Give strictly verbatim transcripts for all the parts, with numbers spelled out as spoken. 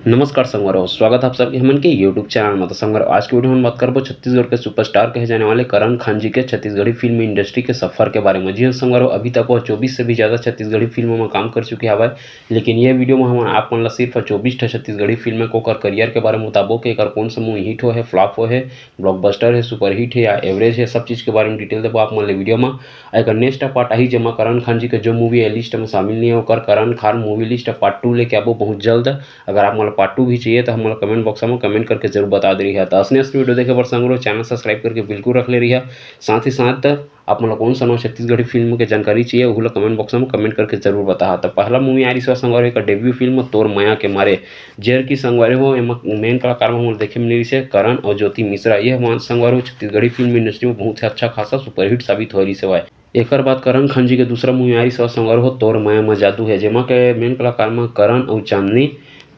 नमस्कार संगवारी हो, स्वागत है आप सबके हमन के YouTube चैनल में। तो संगवारी हो, आज के वीडियो में बात करबो छत्तीसगढ़ के सुपरस्टार कहे जाने वाले करण खान जी के छत्तीसगढ़ी फिल्म इंडस्ट्री के सफर के बारे में। जी हाँ संगवारी हो, अभी तक वो चौबीस से भी ज़्यादा छत्तीसगढ़ी फिल्मों में काम कर चुके हवय, लेकिन ये वीडियो में हम आप मन ला सिर्फ चौबीस ठो छत्तीसगढ़ी फिल्म के ओकर करियर के बारे में बताबो कि एकर कौन सा मूवी हिट हो है, फ्लॉप हो है, ब्लॉकबस्टर है, सुपरहिट है या एवरेज है, सब चीज़ के बारे में डिटेल देबो आप मन ले वीडियो में। एकर नेक्स्ट पार्ट आही, जेमा करण खान जी के जो मूवी है लिस्ट में शामिल नहीं है, ओकर करण खान मूवी लिस्ट पार्ट टू लेके आबो बहुत जल्द। अगर आप मन ला पार्ट टू भी चाहिए तो हमन ला कमेंट बॉक्स में कमेंट करके जरूर बता दे रही है। तो असने असने वीडियो देखे बर संगवारी हो, चैनल सब्सक्राइब करके बिल्कुल रख ले रही है। साथ ही साथ आप मन ला कौन सा नवा छत्तीसगढ़ी फिल्म के जानकारी चाहिए, ओहू ला कमेंट बॉक्स में कमेंट करके जरूर बताहा। तो पहला मूवी आ रही है संगवारी हो, एकर डेब्यू फिल्म तोर मया के मारे, जेहर की संगवारी हो, एमा मेन कलाकार में हमन देखे मिले रहिसे करण और ज्योति मिश्रा। ये हमारे संगवारी हो छत्तीसगढ़ी फिल्म इंडस्ट्री में बहुत ही अच्छा खासा सुपरहिट साबित हो रही सेवा है। एकर बाद करण खान जी के दूसरा मूवी आ रही सेवा संगवारी हो, तोर मया में जादू है, जेमा के मेन कलाकार में करण और चांदनी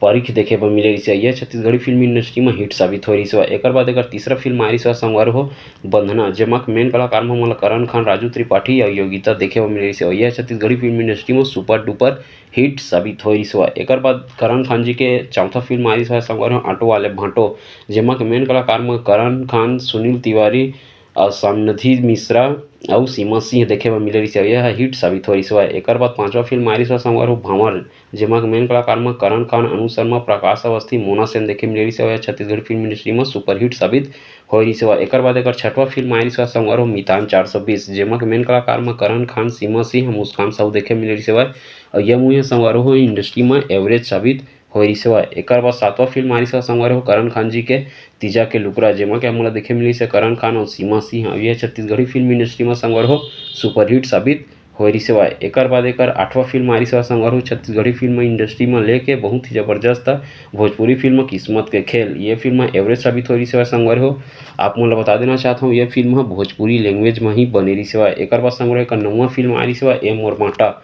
परीख देखे बर मिले रहिसे। यह छत्तीसगढ़ी फिल्म इंडस्ट्री में हिट साबित हो रही सेवा। एकर बाद एकर तीसरा फिल्म आ रही सेवा संगवारी हो, बंधना, जेमा के मेन कलाकार में हमन ला करण खान, राजू त्रिपाठी और योगिता देखे बर मिले रहिसे। यह छत्तीसगढ़ी फिल्म इंडस्ट्री में सुपर डुपर हिट साबित हो रही सेवा। एकर बाद करण खान जी के चौथा फिल्म आ रही सेवा संगवारी हो, ऑटो वाले भांटो, जेमा के मेन कलाकार में करण खान, सुनील तिवारी और समधी मिश्रा अउ सीमा सिंह देखे बर मिले रहिसे। यह हिट साबित हो रही सेवा। एकर बाद पांचवा फिल्म आ रही सेवा संगवारी हो, भांवर, जेमा के मेन कलाकार में करण खान, अनु शर्मा, प्रकाश अवस्थी, मोना सेन देखे मिले रहिसे। यह छत्तीसगढ़ी फिल्म इंडस्ट्री में सुपरहिट साबित हो रही सेवा। एकर बाद एकर छठवा फिल्म आ रही सेवा संगवारी हो, मितान चार सौ बीस, जेमा के मेन कलाकार में करण खान, सीमा सिंह, मुस्कान साहू देखे मिले रहिसे। और यह मूवी संगवारी हो इंडस्ट्री में एवरेज साबित हो रही सेवा। एकर बाद सातवां फिल्म आ रही सेवा संगवारी हो, करण खान जी के तीजा के लुकरा, जेमा के हमन ला देखे मिली से करण खान और सीमा सिंह। अब यह छत्तीसगढ़ी फिल्म इंडस्ट्री में संगवारी हो सुपरहिट साबित हो रही सेवा। एकर बाद एकर आठवां फिल्म आ रही सेवा संगवारी हो, छत्तीसगढ़ी फिल्म इंडस्ट्री में लेके बहुत ही जबरदस्त भोजपुरी फिल्म किस्मत के खेल। ये फिल्म एवरेज साबित हो रही सेवा संगवारी हो। आप मन ला बता देना चाहता हूँ, ये फिल्म ह भोजपुरी लैंग्वेज में ही बने रही सेवा। एकर बाद संगवारी हो एकर नौवां फिल्म आ रही सेवा ए मोर बांटा,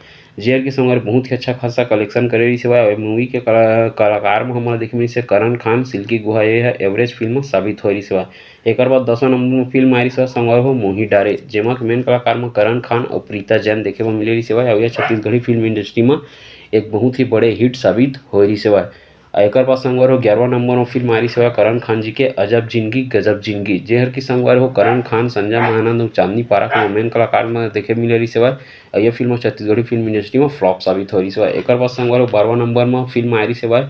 जेहर की संगवारी बहुत ही अच्छा खासा कलेक्शन करे रही सेवा। और मूवी के कला-, कलाकार में हमन ला देखे मिली से करण खान, सिल्की गुहा, ये ह एवरेज फिल्म साबित हो रही सेवा। एकर बाद दसवां नंबर में फिल्म आ रही सेवा संगवारी हो, मोही डारे, जेमा के मेन कलाकार में करण खान और प्रीता जैन देखे बर मिले रही सेवा। और यह छत्तीसगढ़ी फिल्म इंडस्ट्री में एक बहुत ही बड़े हिट साबित हो रही सेवा। और एकर बाद संगवारी हो ग्यारहवां नंबर में फिल्म आ रही सेवा करण खान जी के अजब जिंदगी गजब जिंदगी, जेहर की संगवारी हो करण खान, संजय महानंद और चांदनी पारख में मेन कलाकार में देखे मिले रही सेवा। और ये फिल्म छत्तीसगढ़ी फिल्म इंडस्ट्री में फ्लॉप साबित हो रही सेवा। एकर बाद संगवारी हो बारहवां नंबर में फिल्म आ रही सेवा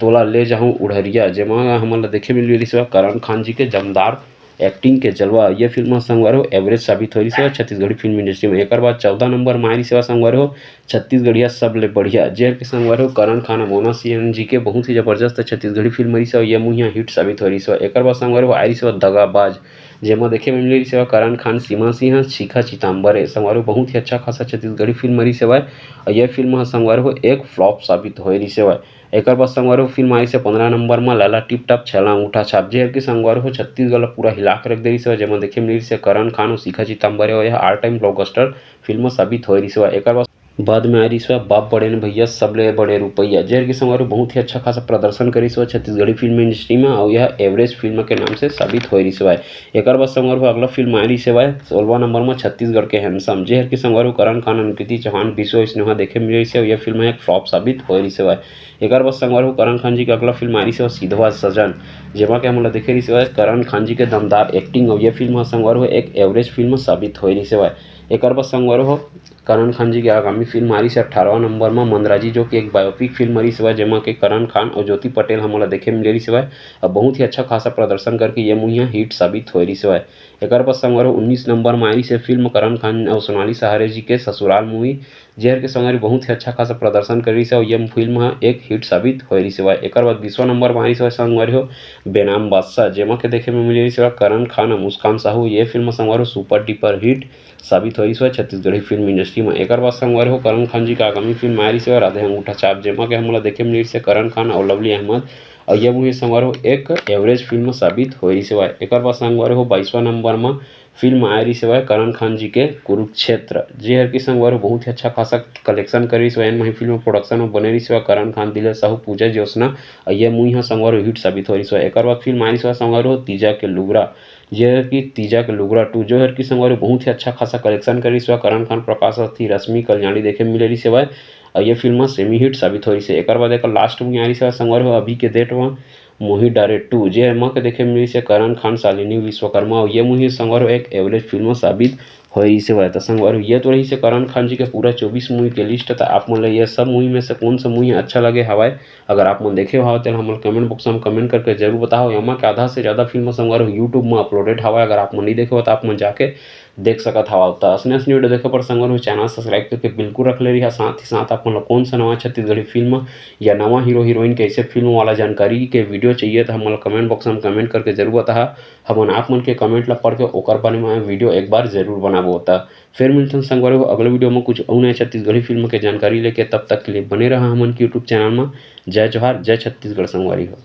तोला ले जाहूं उड़हरिया, जेमा हमन ला देखे मिल रही सेवा करण खान जी के जमदार एक्टिंग के जलवा। ये फिल्म संगवारी हो एवरेज साबित हो रही सेवा छत्तीसगढ़ी फिल्म इंडस्ट्री में। एकर बाद चौदह नंबर में आ रही सेवा संगवारी हो छत्तीसगढ़िया सबले बढ़िया, जेहर के संगवारी हो करण खान, मोना सिंह जी के बहुत ही जबरदस्त छत्तीसगढ़ी फिल्म रही सेवा। ये मुहिया हिट साबित हो रही सेवा। एकर बाद संगवारी हो आ रही सेवा दगाबाज, जेमा देखे में मिले रही सेवा करण खान, सीमा सिंह, शिखा चिताम्बरे। संगवारी हो बहुत ही अच्छा खासा छत्तीसगढ़ी फिल्म रही सेवा। और ये फिल्म ह संगवारी हो एक फ्लॉप साबित हो रही सेवा। एकर बाद संगवारी हो फिल्म आई से पंद्रह नंबर में लाला टिप टॉप छला अंगूठा छाप, जेहर की संगवारी हो छत्तीसगढ़ ला पूरा हिला के रख दे रही सेवा, जेमा देखे मिल रही से करण खान और शिखा चिताम्बरे। और यह ऑल टाइम ब्लॉकबस्टर फिल्म साबित हो रही सेवा। एकर बाद बाद में आ रही सेवा बाप बड़े ने भैया सबले बड़े रुपैया, जेहर की संगवारी हो बहुत ही अच्छा खासा प्रदर्शन करी सेवा छत्तीसगढ़ी फिल्म इंडस्ट्री में। और यह एवरेज फिल्म के नाम से साबित हो रही सेवा। एकर बाद संगवारी हो अगला फिल्म आ रही सेवा सोलवा नंबर में छत्तीसगढ़ के हैंडसम, जेहर की संगवारी हो करण खान, अनुकृति चौहान, विश्व स्नेहा देखे मिल रही सेवा। यह फिल्म एक फ्लॉप साबित हो रही सेवा। एकर बाद संगवारी हो करण खान जी के अगला फिल्म आ रही सेवा सिधवा सजन, जेमा के हमन ला देखे रही सेवा करण खान जी के दमदार एक्टिंग। और यह फिल्म ह संगवारी हो एक एवरेज फिल्म साबित हो रही सेवा। एकर बाद संगवारी हो करण खान जी के आगामी फिल्म आ रही से अठारहवां नंबर में मंदराजी, जो कि एक बायोपिक फिल्म रही सेवा, जेमा के करण खान और ज्योति पटेल हमन ला देखे मिले रही सेवा। अब बहुत ही अच्छा खासा प्रदर्शन करके ये मुहिया हिट साबित हो रही सेवा। एकर बाद संगवारी हो उन्नीस नंबर में आ रही से फिल्म करण खान और सोनाली सहारे जी के ससुराल मूवी, जेहर के संगवारी बहुत ही अच्छा खासा प्रदर्शन कर रही से और ये फिल्म ह एक हिट साबित हो रही सेवा। एकर बाद बीसवां नंबर में आ रही सेवा संगवारी हो बेनाम बादशाह, जेमा के देखे में मिले रही सेवा करण खान और मुस्कान साहू। ये फिल्म संगवारी हो सुपर डुपर हिट साबित हो रही सेवा छत्तीसगढ़ी फिल्म इंडस्ट्री में। एकर बाद संगवारी हो करण खान जी का आगामी फिल्म आ रही सेवा राधे अंगूठा छाप, जेमा के हमन ला देखे मिले रही से करण खान और लवली अहमद। और ये मुहिया संगवारी हो एक एवरेज फिल्म साबित हो रही सेवा। एकर बाद संगवारी हो बाईसवां नंबर में फिल्म आए रही सेवा करण खान जी के कुरुक्षेत्र, जेहर की संगवारी हो बहुत ही अच्छा खासा कलेक्शन कर रही सेवा। एन मही फिल्म प्रोडक्शन में बने रही सेवा करण खान, दिलेर साहू, पूजा ज्योत्सना। और ये मुहिया संगवारी हो हिट साबित हो रही सेवा। एकर बाद फिल्म आ रही सेवा संगवारी हो तीजा के लुगरा, जेहर की तीजा के लुगरा टू, जेहर की संगवारी हो बहुत ही अच्छा खासा कलेक्शन कर रही सेवा। करण खान, प्रकाश अवस्थी, रश्मि कल्याणी देखे मिले रही सेवा। अउ ये फिल्म सेमी हिट साबित होइस हे। एकर बाद एकर लास्ट मूवी आ रहिस हे संगवारी हो अभी के डेट म मोही डारे टू, जे एमा के देखे मिलिस हे करण खान, शालिनी विश्वकर्मा। अउ ये मूवी संगवारी हो एक एवरेज फिल्म साबित होइस हे। त संगवारी हो ये तो रहिस हे करण खान जी के पूरा चौबीस मूवी के लिस्ट। त आप मन ल ये सब मूवी में से कौन सा मूवी अच्छा लगे हवय, अगर आप मन देखे हव तेला हमन कमेंट बॉक्स में कमेंट करके जरूर बताओ। एमा के आधा से ज्यादा फिल्म संगवारी हो यूट्यूब में अपलोडेड हवय, अगर आप मन नहीं देखे हो तो आप मन जाके देख सकत हव। त असने असने वीडियो देखे पर संगवारी हो चैनल सब्सक्राइब करके बिल्कुल रख ले रहिहा। साथ ही साथ आप मन ल कौन सा नवा छत्तीसगढ़ी फिल्म या नवा हीरो हीरोइन के ऐसे फिल्म वाला जानकारी के वीडियो चाहिए तो हमन ल कमेंट बॉक्स में कमेंट करके जरूर बताहा। हमन आप मन के कमेंट ला पढ़ के ओकर बारे में वीडियो एक बार जरूर बनाबो। त फिर मिलथन संगवारी हो अगले वीडियो में कुछ अउ नए छत्तीसगढ़ी फिल्म के जानकारी लेके। तब तक के लिए बने रहा हमन के यूट्यूब चैनल में। जय जोहार, जय छत्तीसगढ़ संगवारी हो।